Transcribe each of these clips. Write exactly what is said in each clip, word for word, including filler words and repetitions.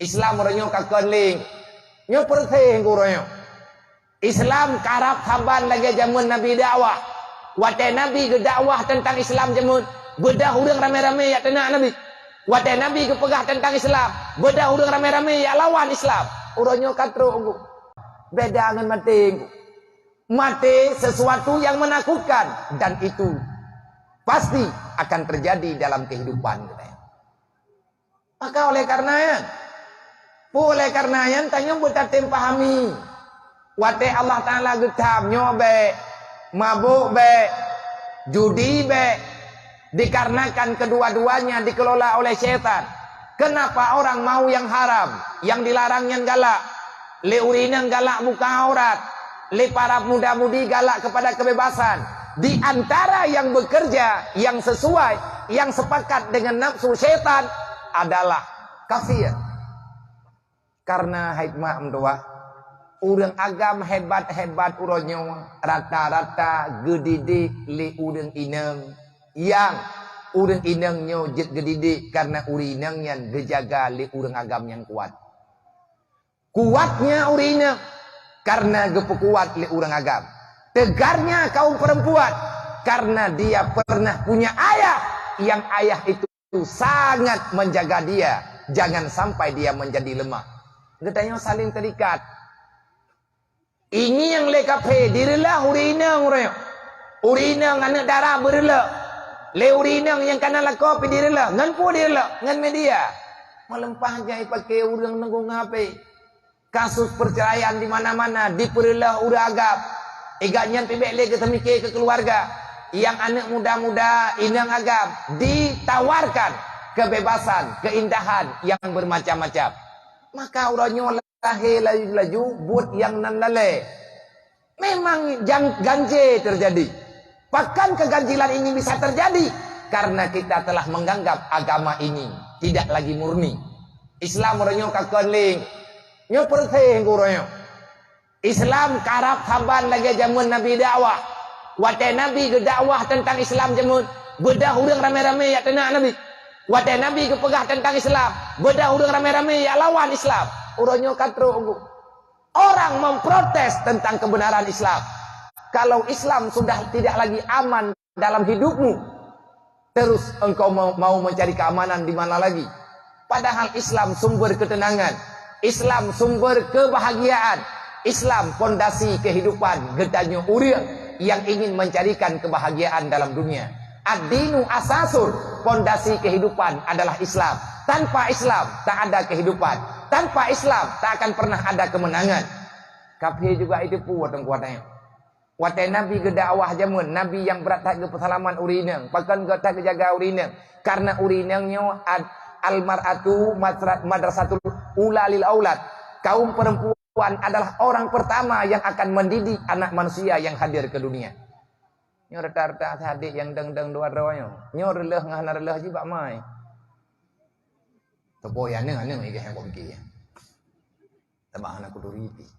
Islam uroe nyoe ka kon lé. Nyoe peureuséh uroe nyoe. Islam karab saban lagée jameun Nabi dakwah. Watée Nabi geudakwah teuntang Islam jameun, beudôh ureuëng ramé-ramé jak teunak Nabi. Watée Nabi geupeugah teuntang Islam, beudôh ureuëng ramé-ramé jak lawan Islam. Uroe nyoe ka trok, beda ngon maté. Maté sesuatu yang menakutkan, dan itu pasti akan terjadi dalam kehidupan. Maka oleh karena nyan, peue oleh karena nyan tanyoe beutatem pahami. Watée Allah Taala geutham nyoe bék, mabök bék, judi bék, dikarenakan kedua-duanya dikelola oleh syaitan. Kenapa orang mau yang haram, yang dilarang nyan galak? Lé ureuëng inong galak buka aurat, lé para muda-mudi galak kepada kebebasan. Di antara yang bekerja, yang sesuai, yang sepakat dengan nafsu syaitan adalah kafir. Karena hikmah meutuah, ureuëng agam hebat-hebat uroe nyoe rata-rata geudidik lé ureuëng inong, nyang ureuëng inong nyoe jeuet geudidik karena ureuëng inong nyan geujaga lé ureuëng agam nyang kuat. Kuatnya ureuëng inong karena geupeukuat lé ureuëng agam. Tegarnya kaum perempuan karena dia pernah punya ayah, yang ayah itu sangat menjaga dia, jangan sampai dia menjadi lemah. Geutanyoe saling terikat. Ingieng lé kafé direuloh ureuëng inong uroe nyoe. Ureuëng inong aneuëk dara beureuloh. Lé ureuëng inong nyang kana lakoe pih direuloh. Ngon peue direuloh? Ngon media. Meuleumpah jai paké ureuëng neugong H P. Kasus perceraian di mana-mana, dipeureuloh ureuëng agam. Igat nyan pih bék lé geuteumike keu keuluwarga. Nyang aneuëk muda-muda, inong agam, ditawarkan kebebasan, keindahan yang bermacam-macam. Maka uroe nyoe lahé laju-laju buet nyang nan lalée. Memang jan-, ganjé terjadi. Pakon keuganjilan ini bisa terjadi? Karena kita telah menganggap agama ini tidak lagi murni. Islam uroe nyoe ka kon lé. Nyoe peureuséh uroe nyoe. Islam karab saban lagée jameun Nabi dakwah. Watée Nabi geudakwah teuntang Islam jameun, beudôh ureuëng ramé-ramé jak teunak Nabi. Watée Nabi geupeugah teuntang Islam, beudôh ureuëng ramé-ramé jak lawan Islam. Uroe nyoe ka trok. Orang memprotes tentang kebenaran Islam. Kalau Islam sudah tidak lagi aman dalam hidupmu, terus engkau mau, mau mencari keamanan di mana lagi? Padahal Islam sumber ketenangan, Islam sumber kebahagiaan, Islam pondasi kehidupan geutanyoe ureuëng yang ingin mencarikan kebahagiaan dalam dunia. Ad-dinu asasun, pondasi kehidupan adalah Islam. Tanpa Islam, tak ada kehidupan. Tanpa Islam, tak akan pernah ada kemenangan. Kafé juga itu puwoe teungku watée nyoe. Watée Nabi geudakwah jameun, Nabi nyang brat that geupeuseulamat ureuëng inong, pakon geuh that geujaga ureuëng inong. Karena ureuëng inong nyoe ad-, al-mar'atu masra-, madrasatul ula lil aulad. Kaum perempuan adalah orang pertama yang akan mendidik anak manusia yang hadir ke dunia. Nyoe rata-rata até adék nyang deng-deng dua droe nyoe. Nyoe reuloh ngon hana reuloh jih bak mai. Teuboh ya aneuëk-aneuëk igah nyang kok pike. Teuma hana kuturi pih.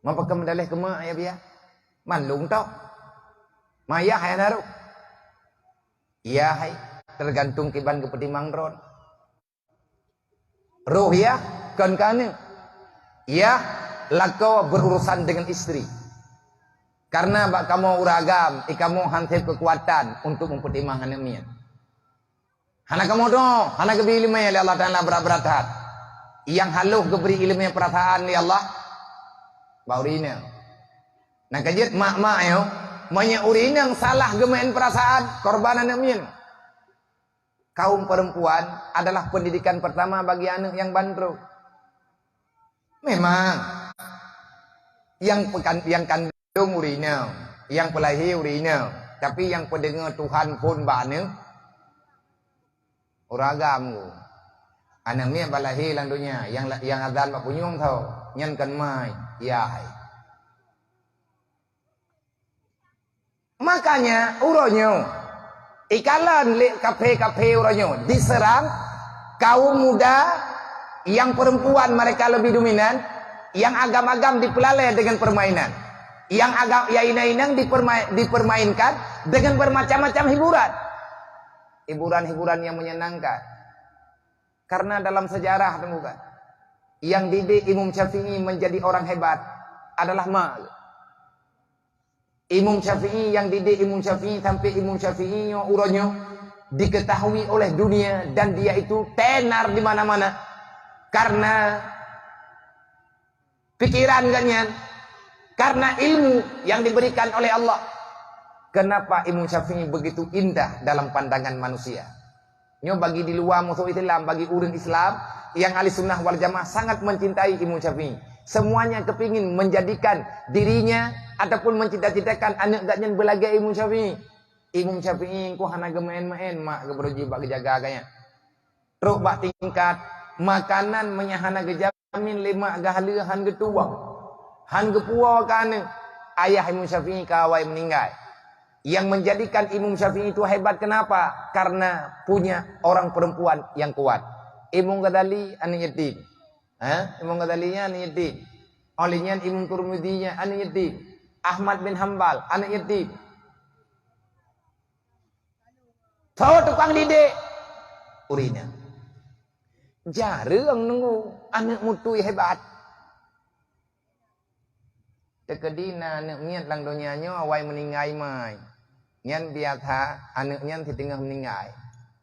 Mapakon meudaleh keu mak ya biya? Mandum tok. Mayah ya naruh. Ya hai, tergantung kiban geupeutimang droen. Roh ya kon keu aneuëk. Ya lakoe berurusan dengan istri. Karena bak kamoe ureuëng agam, i kamoe han sép keukuatan untuk meupeutimang aneuëk miet. Hana kamoe doa, hana geubri iéleumé lé Allah Taala brat-brat that. Nyang haloh geubri iéleumé peurasaan lé Allah bak ureuëng inong. Nah ka jeuet mak-mak nyoe, meunyoe ureuëng inong salah geumeu'en peurasaan, korban aneuëk miet. Kaum perempuan adalah pendidikan pertama bagi aneuëk nyang ban trok. Memang nyang pekan-, nyang kandong ureuëng inong, nyang peulahé ureuëng inong, tapi nyang peudeungoe Tuhan phon bak aneuëk ureuëng agam. Aneuëk miet ban lahé lam donya, nyang la-, nyang azan bak punyueng tho, nyan kon mai, ya hai. Makanya uroe nyoe, ikalon lé kafé-kafé uroe nyoe diserang kaum muda, nyang perempuan mereka lebih dominan, nyang agam-agam dipeulalée dengan permainan, nyang agam, nyang inong-inong dipermai-, dipermainkan dengan bermacam-macam hiburan. Hiburan-hiburan yang menyenangkan. Karena dalam sejarah teungku kan, Yang didik Imam Syafi'i menjadi orang hebat adalah mak. Imam Syafi'i, yang didik Imam Syafi'i sampai Imam Syafi'i nyoe uroe nyoe diketahui oleh dunia dan dia itu tenar di mana-mana karena pikiran gobnyan, karena ilmu yang diberikan oleh Allah. Kenapa Imam Syafi'i begitu indah dalam pandangan manusia? Nyoe bagi di luwa musoh Islam, bagi ureuëng Islam yang ahli sunnah wal jamaah sangat mencintai Imam Syafi'i. Semuanya kepingin menjadikan dirinya ataupun mencita-citakan aneuk gobnyan beulagée Imam Syafi'i. Imam Syafi'i engko hana geumeuén-meuén mak geubrôji bak geujaga gaya. Trok bak tingkat makanan meunyo hana geujamin lé mak geuhaleue han geutuwang, han geupuwoe keu aneuk. Ayah Imam Syafi'i ka awai meuninggai. Yang menjadikan Imam Syafi'i itu hebat kenapa? Karena punya orang perempuan yang kuat. Imam Ghazali aneuk yatim. Ha? Imam Ghazali nyan aneuk yatim. Oleh nyan Imam Turmudi nyan aneuk yatim. Ahmad bin Hambal aneuk yatim. Soe tukang didik? Ureuëng inong. Jareueng nunggu aneuk mutui hebat. Teukeudi na aneuk miet lam donya nyoe awai meuninggai mai. Nyan biasa aneuk nyan siteungoh meuninggai.